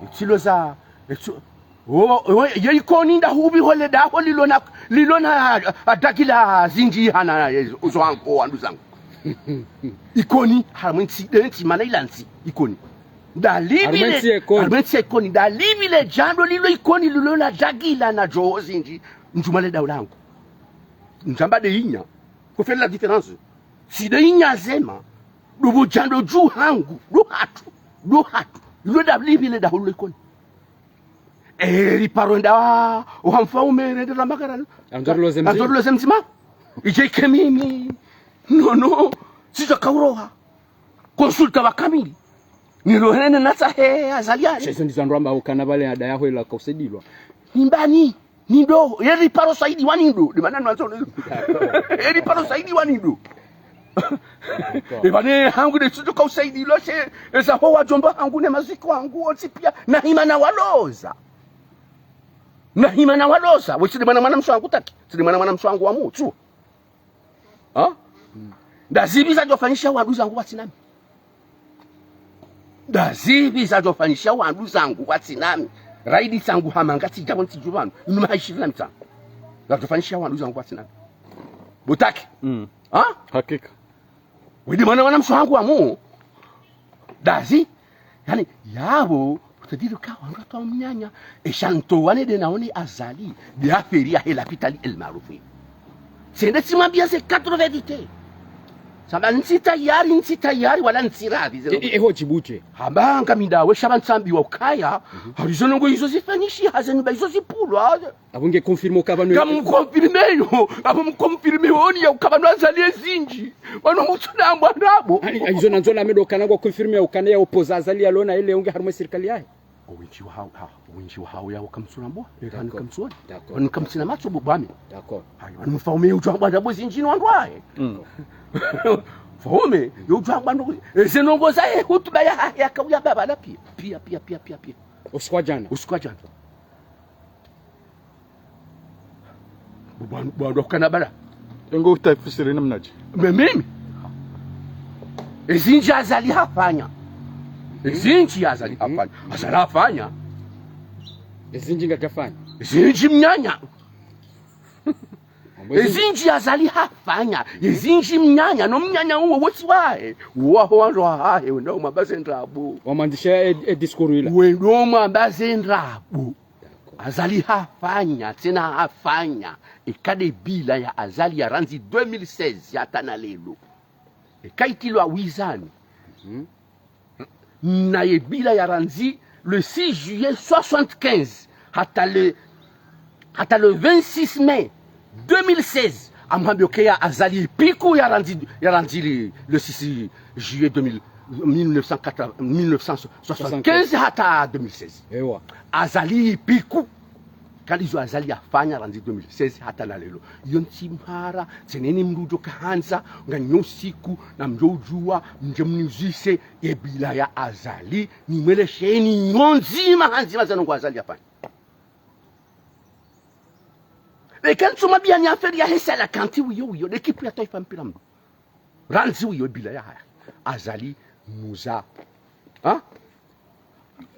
Etsilo za, etso, o, o, ye Ikoni nda hupvi hule daho lilona, lilona, ah, dagila zindji hana, eh, uzo wangu, o wanduzangu. Ikoni, harumwa entsi, entsi mana ila ntsi, Ikoni. Nda libi le, harumwa entsi ya Ikoni. Harumwa entsi ya Ikoni, nda libi le djando lilo Ikoni lilona dagila na djoho zindji, ndjuma le daho langu. Ndjamba nde inya. Que fait la différence? Tsi nde inya zema, ndo bo djando dju hangu, ndo hatru, ndo hatru. Ilo nda libi le daho lilo Ikoni. Eh, riparo enda wa, wa mfaume, rende la makara. Andzo riloze mdzima. Andzo riloze mdzima. Idje ike mimi. Non, non. Tsidja kauroha. Consulta wa kamili. Nilo hene natsahe Azali yahe. Sha izo ndizo wandru wamba ukana pvale ada yaho ila kausaidilwa. Ni mbani? Ni ndo. Ye riparo saidiwa ni ndo. Nde mana nwandzo. Ye riparo saidiwa ni ndo. D'accord. Eba ne hangu nde tsidjo kausaidilwa she, eza ho wadjomba hangu ne maziko hangu wontsi pia. Na hima nawaloza. Na hima nawaloza. We tsi nde mwana mwanamshe wangu taki. Tsi nde mwana mwanamshe wangu wa mutsu. Ha? Nda zipvi zadjofanyisha wanduzangu watsi nami. Nda zipvi zadjofanyisha wanduzangu watsi nami. Raidi tsangu hamanga tsidja pvo ntsidju pvanu. Inu maha ishirini na mitsanu. Zadjofanyisha wanduzangu watsi nami. Bo taki. Mm. Ha? Hakika. We nde mwana mwanamshe wangu wa mu. Nda zi. Yaani, yapvo, utadiri ka wandru watwa mnyanya. Esha ntsowane nde naone Azali, nde affaire yahe lapitali El Maarouf. Tsende tsimwambia ze quatre vérités. Samba ntsi tayari, ntsi tayari, wala ntsi radhi, ze ndrongo. E, e, e, ho djibu she. Hamba ngami ndawe sha pvanu tsambiwa ukaya, hari zo ndrongo izo zifanyishiha, ze nyumba izo zipvulwa. Apvo nge confirmé uka pvanu. Ngam confirmé yo, apvo m confirmé woni ya uka pvanu Azali ezindji. Pvanu mutsu nambwa ndrabo. Ani, izo nandzo la medo kana ngwa confirmé ya ukana ya opposé Azali yalona ele unge harumwa sirikali yahe. Owendji wahawo, ha, owendji wahawo ya uka mtsu nambwa. Eka ni kamtsuwona. D'accord. Pvanu kamtsina matso bo bwami. D'accord. Hayo, pvanu mfaume yo udjwambwa ndrabo zindji no wandru wahe. Mm. Mfaume yo udjwambwa ndrabo. Eze ndrongo zahe hutuba yahahe ya kauya pvapvala pia. Pia, pia, pia, pia, pia. Usiku wa djana. Usiku wa djana. Bwa-, bwa-, bwa-, ukana bala. Engo utafisiri namnadje? Me-, mimi. Ezindji Azali hafanya. Ezindji Azali hafanya. Azali hafanya. Ezindji ngadjafanya. Ezindji mnyanya. Ezindji Azali hafanya. Ezindji mnyanya. No mnyanya uwo wotsi wahe. Uwo waho wandru wahahe. Wendo mwambaze ndrabo. Wamwandzisha e, e discours ila. Wendo mwambaze ndrabo. Azali hafanya, tsena hafanya. Eka nde bilan ya Azali ya randzi deux mille seize hata na lelo. Eka itilwa wizani. Mhm. Na ye bilan ya randzi le six juillet soixante-quinze. Hata le, hata le vingt-six mai deux mille seize. Amwambio ke ya Azali ipiku ya randzi, ya randzi le, le six juillet deux mille, mille neuf cent quatre, mille neuf cent soixante-quinze hata deux mille seize. Ewa. Azali ipiku. Kalizo Azali yafanya randzi deux mille seize hata na lelo. Yo ntsi mhara, tseneni mndru udjo kahandza, nganyo usiku, na mdjo udjuwa, mdje mnizise, ye bilan ya Azali, nimwelesheni nyo ndzima ha ndzima ze ndrongo Azali yafanya. Eka ntsu mwambia ni affaire yahe Cœlacanthes wiyo wiyo, l'équipe ya twaifa mpira mndru. Randzi wiyo bilan yahahe. Azali muza. Ha?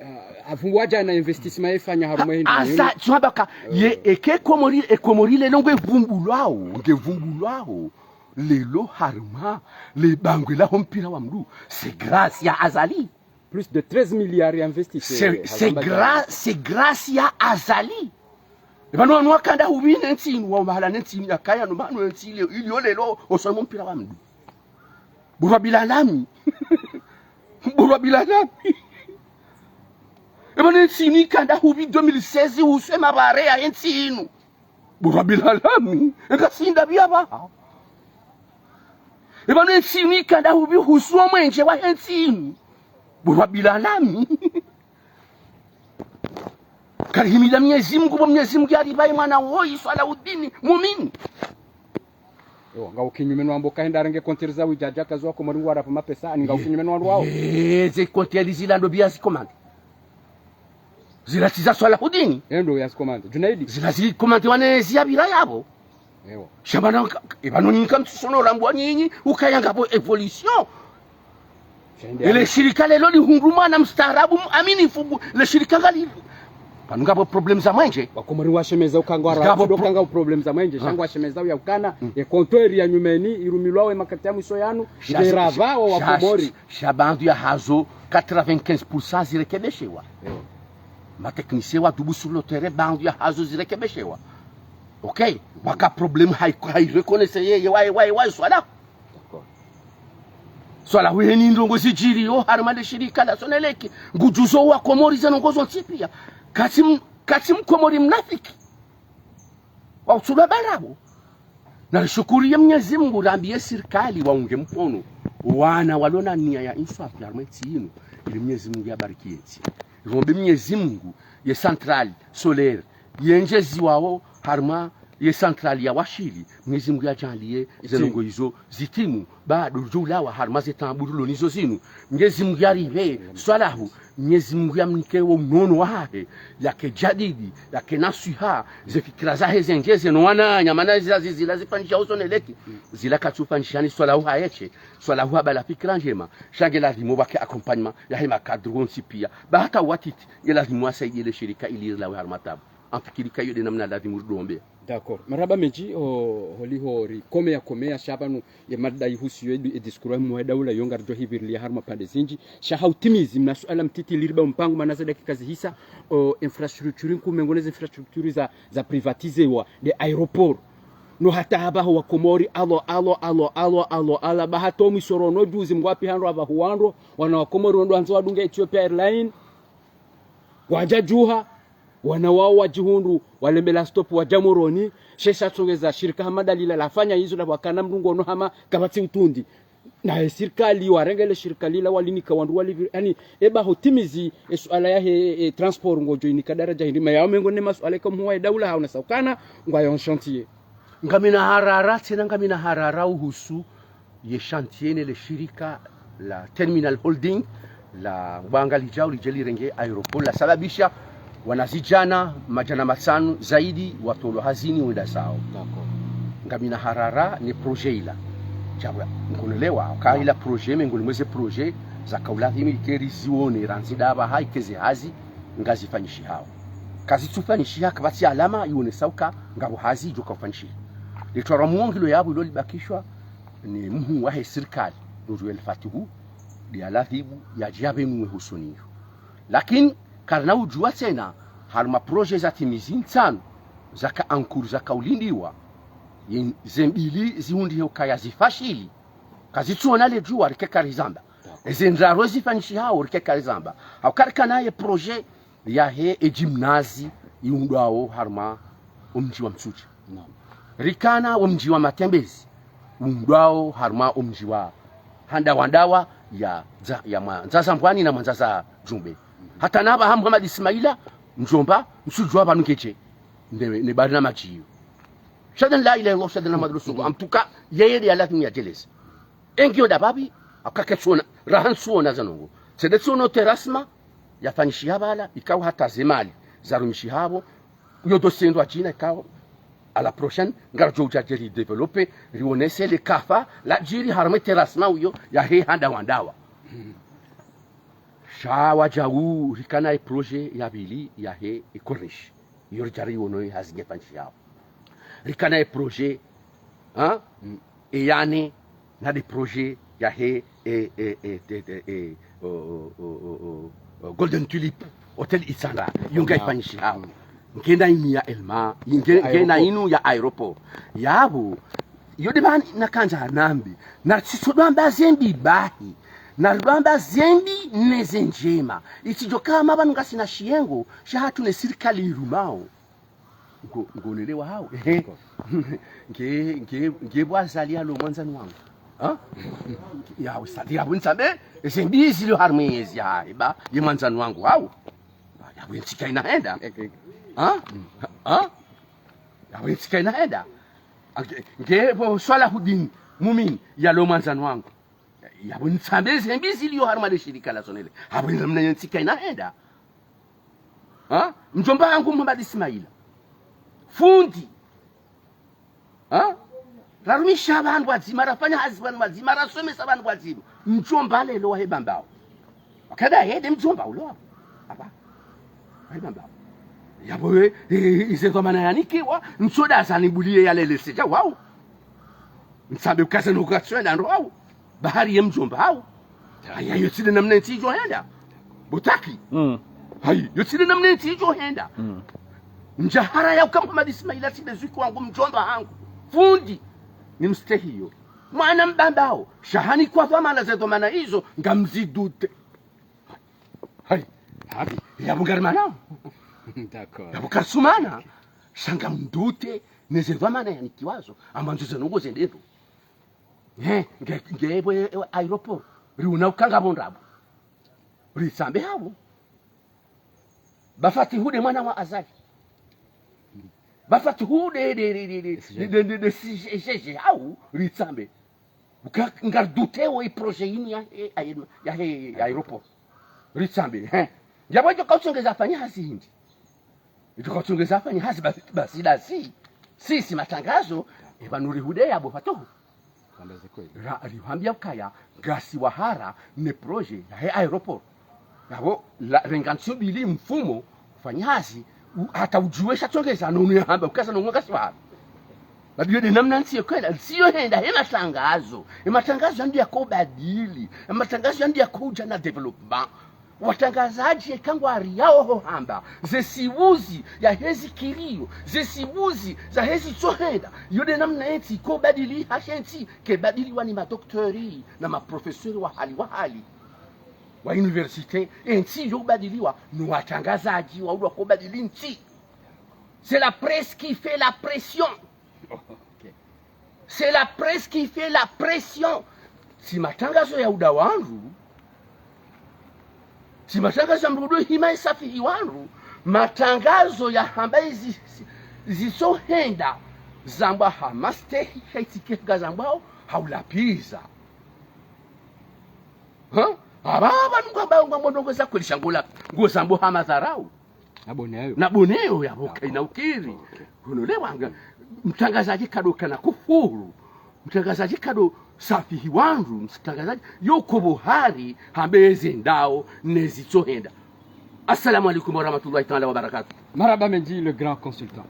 Ah, avumbuwa djana investissement yefanya harumwa hindru. Aza, tswabaka, ye, eke Komori, e Komori lelo nge vumbulwao, nge vumbulwao. Lelo harumwa, le bangwe laho mpira wa mndru. C'est grâce ya Azali. Plus de treize milliards ya investisseurs. C'est, c'est gra-, c'est grâce ya Azali. Eba no wanu wakanda hupvi ne ntsi inu, wa mahala ne ntsi inu yakaya, no manu ne ntsi ile, iliyo lelo, oswamo mpira wa mndru. Burwa bilalami. Burwa bilalami. Eba ne ntsi inu ikanda hupvi deux mille seize, uswe mabare ya ntsi inu. Burwa bilalami, eka sinda biaba. Eba ne ntsi inu ikanda hupvi husu wo mwendje wahe ntsi inu. Burwa bilalami. Karihimida Mnyezi Mungu, bo Mnyezi Mungu yaribaye mwana woyi Swalahudini Mumini. Ewa, ngau kinyume no wambo kahenda arenge compteur za widjadja kazi wa Komori ngwarapva mapesa, ani ngau kinyume no wandru wao. Eh, ze compteur zila ndo pia zikomande. Zila tsi za Swalahudini. Endo ya zikomande. Junaidi. Zila zikomande wane ziyapvira yapvo. Ewa. Sha pvanu ka- ka- epvanu nyinyi kamtsusono rambwa nyinyi ukaya ngapvo évolution. Shende ele shirika lelo lihundru mwana mstaarabu amini fungu le shirika ngali pvanu ngapvo problème za mwenje. Wakomori washemeza ukanga wara Ngapvo watsido pro- kanga problème za mwenje. Shangu washemeza uya ukana ye compteur ya nyumeni irumilwa we makati ya mwiso yanu. Sha- Ngerava wa sha- Wakomori. Sha pvandru ya hazo quatre-vingt-quinze pour cent zirekebeshewa. Ma techniciens wa dubu sur le terrain pvandru ya hazo zirekebeshewa. Ok. Waka problème hai hai reconnaître ye ye waye waye waye Swala. Swala huheni ndrongo zidjiriyo harumwa le shirika la Sonelec. Ngudjuzo wa Komori ze ndrongo zontsi pia. Katsi m- katsi Mkomori mnafiki. Wa utsulwa barabo. Narishukuriye Mnyezi Mungu, rambiye sirikali waunge mhono wana walona niya ya inswafi harumwa entsi yinu, ili Mnyezi Mungu yabariki yentsi. Rombe Mnyezi Mungu ye centrale solaire yenjeziwao harumwa ye centrale ya Washili, Mnyezi Mungu yajaliye ze ndrongo izo zitimu, ba djo ulawa harumwa ze taabu rilo nizo zinu. Mnyezi Mungu yaripve Swalaha, Mnyezi Mungu yamnike wo unono wahahe, yake jadidi, yake naswiha, ze fikira zahe zenjeze no wananya, mana zila zizila zifanyisha ho Sonelec, zila katsufanyisha ni Swalaha hayeshe, Swalaha bala fikira ndjema, sha nge lazimu wake accompagnement yahe ma cadres wontsi pia, ba hata watiti, nge lazimu wasaidie le shirika ili lilawe harumwa taabu. Amfikiri ka iyo nde namna lazimu ridombe. D'accord. Marahaba mendji, ho- holiho rikomeya komeya sha pvanu ye mada ihusu yo e discours ya mhuu wa daula yo ngaridjo hipvirilia harumwa pande zindji. Sha ha utimizi mna suala mtiti liriba mpango mana ze dakika zihisa, o infrastructure nkuu mengoni ze infrastructure za za privatisewa nde aéroport. No hata hapvaho Wakomori alo alo alo alo alo alo ala ba hata omwisoro no juzi mngwapvi handro hapvaho wandro wana Wakomori wendo handza wadunge Ethiopia Airline. Wadja djuha, wana wao wadjihundru, walembela stop wadja Moroni, she sha tsongeza shirika hama dalila lafanya izo la wakana mrungo no hama kapvatsi utrundi. Naye sirikali, warenge le shirika lila walinika wandru walipvi, yaani, eba hutimizi, e suala yahe, e, transport ngodjo inika daraja hindri, ma yao mengoni mwa suala ika mhuu wa daula haonesa ukana, ngwayo en chantier. Ngamina harara, tsena ngamina harara uhusu ye chantier ne le shirika la Terminal Holding la Bangala lijao lidje lirenge aéroport lasababisha wanazidjana madjana matsanu zaidi watolwa hazini wenda zao. D'accord. Ngamina harara ne projet ila. Djabwa, ngonelewa, ka ila projet, mengoni mwa ze projet zaka ulazimu ike rizione, randzi daba ha ike ze hazi, ngazifanyishihao. Kazitsufanyishiha, kapvatsi alama ionesao uka ngapvo hazi idjo ka ufanyishiha. Letwara mwongilo yapvo ilo libakishwa, ni mhuu wahe sirikali, Nuru El Fatihu, nde aladhibu yadje yapvenuwe hosoni iyo. Lakini, karina udjuwa tsena, harumwa projet za timizi ntsanu, zaka en cours zaka ulindiwa, ye- ze mbili zihundrihe ukaya zifashili. Kazitsuona le djuwa rike karizamba. Eze ndraru zifanyishihao rike karizamba. Hauka rikana ye projet yahe e gymnase iundwao harumwa omdji wa Mitsudje. Naam. Rikana omdji wa Matembezi undwao harumwa omdji wa Handawandawa ya, ya Mwandzaza Mbwani na Mwandzaza Djumbe. Hata na apvaha Muhammad Ismaila, mdjomba, Mitsudje wa pvanu ngedje, ne, ne barnamadji iyo. Ashhadu an la ilaha illallah, ashhadu anna Muhammadan rasulullah. En tout cas, yeye nde aladhimu yadjeleze. Engiyo ndapvapvi, akake tsuona, raha ntsuona ze ndrongo. Tsende tsuono terrassement, yafanyishiha pvala, ikao hata ze mali, zarumishiha apvo, iyo dossier ndo adjina ikao, à la prochaine, ngaridjo udja dje ri développer, rionese le kafa, ladjiri harumwa e terrassement uyo, yahe Handawandawa. Sha wadjau, rikana e projet ya pvili, yahe e corniche. Iyo ridja riono e hazi ngefanyishihao. Rikana e projet, ha? E yane, na nde projet yahe, e, e, e, e, e, e, o, o, o, o, o, o, Golden Tulip, Hotel Itsandra, iyo ngayifanyishihao. Ngena inu ya Elma, nge- ngena inu ya aéroport. Yapvo, iyo nde pvanu nakandza hanambe, na tsiso dwamba ze mbi bahi, na ridwamba ze mbi ne ze ndjema. Itsidjo kama pvanu ngasina shiyengo, shahatru ne sirikali irumao. Ngo- ngonelewa hao. Ehe. Nge, nge, nge pvwa Azali alo mwandzani wangu. Ha? Ya, Azali yapvo nitsambe, eze mbi zilio harumwa ezi ya, eba, ye mwandzani wangu, hao. Yapvo entsi kayina henda. Ha? Ha? Yapvo entsi kayina henda. Nge, nge bo Swalahudini Mumini, yalo mwandzani wangu. Yapvo nitsambe ze mbi zilio harumwa le shirika la Sonelec. Hapvo namna ye ntsi kayina hwenda. Ha? Mdjomba hangu Muhammad Ismaila. Fundi. Ha? Rarumisha pvanu pvadzima, rafanya hazi pvanu pvadzima, rasomesa pvanu pvadzima. Mdjomba leo wahe Bambao. Wakada yende mdjomba ulo hapvo. Hapvo. Wahe Bambao. Yapvo we, e, e, ize dhwamana yanikiwa, ntsoda zanibuliye yalele seja wao. Ntsambe ukaze no ukatswenda ndo wao. Bahari ye mdjomba hao. Haya, yo tsi nde namna ye ntsi idjo hwenda. Butaki. Mm. Hayi, yo tsi nde namna ye ntsi idjo hwenda. Mm. Ndjahara ya uka Muhammad Ismaila tsi nde zwiku wangu mdjomba hangu. Fundi. Nimstehiyo. Mwana Mbambao. Sha hanikwa dhwamana ze dhwamana izo, ngamzidute. Hayi. Habi. Yapvo ngari mana. D'accord. Yapvo karisumana. Sha ngamdute. Ne ze dhwamana yanikiwazo. Amba ndzo ze ndrongoo zendendo. He, nge, nge, pvo, e, e, aéroport. Riona uka ngapvo ndrabo. Ritsambe hapvo. Ba Fatihu nde mwana wa Azali. Ba Fatihu nde, nde, nde, nde, nde, nde, nde, nde, si, je, je, je, hau, ritsambe. Uka, ngaridute wo i projet yinu ya, ya, ya, ya, ya aéroport. Ritsambe, he. Yapvo idjo kautsongeza afanye hazi hindri. Idjo kautsongeza afanye hazi basi, basi, basi. Si, si matangazo, eba nuri hude ya bo Fatihu. Kwamba ze kweli. Ra, rihambia ukaya, ngasi wahara ne projet yahe aéroport. Yapvo, la, renga ntsi mbili mfumo, ufanya hazi, u, hata udjuwe sha tsongeza, no unu yahamba, ukaza no ngasi wahara. Badi yo nde namna ntsi yo hwenda, ntsi yo hwenda, he matangazo. He matangazo yandru yako badili. He matangazo yandru yako udja na développement. Watrangazadji eka ngwariyawo ho hamba, ze sibuzi ya hezi kiriyo, ze sibuzi za hezi tsohenda. Yo nde namna entsi ko badili, hasha entsi ke badiliwa ni madoktori na maprofesori wa hali wa hali wa université, entsi yo badiliwa ni watrangazadji wa ulwa ko badili ntsi. C'est la presse qui fait la pression. Ok. C'est la presse qui fait la pression. Si matangazo ya uda wandru, si matangazo ya mrudu hima isafihi wandru, matangazo ya hamba izi, zi, zitsohenda, zambwa ha mastehi, ha itike nga zambwao, ha ulapiza. Ha? Aba, aba, nungu aba, nungu aba, nungu za kweli sha ngula, nungu zambwa ha madharau. Na boneo. Na boneo yapvo kaina ukiri. Ok. Uno le wanga. Mtrangazadji kado kana kufuru. Mtrangazadji kado safihi wandru. Mtrangazadji yo ko buhari hambe eze ndao ne zitsohenda. Assalamu alaikum warahmatullahi taala wabarakatuh. Marahaba mendji, le grand consultant.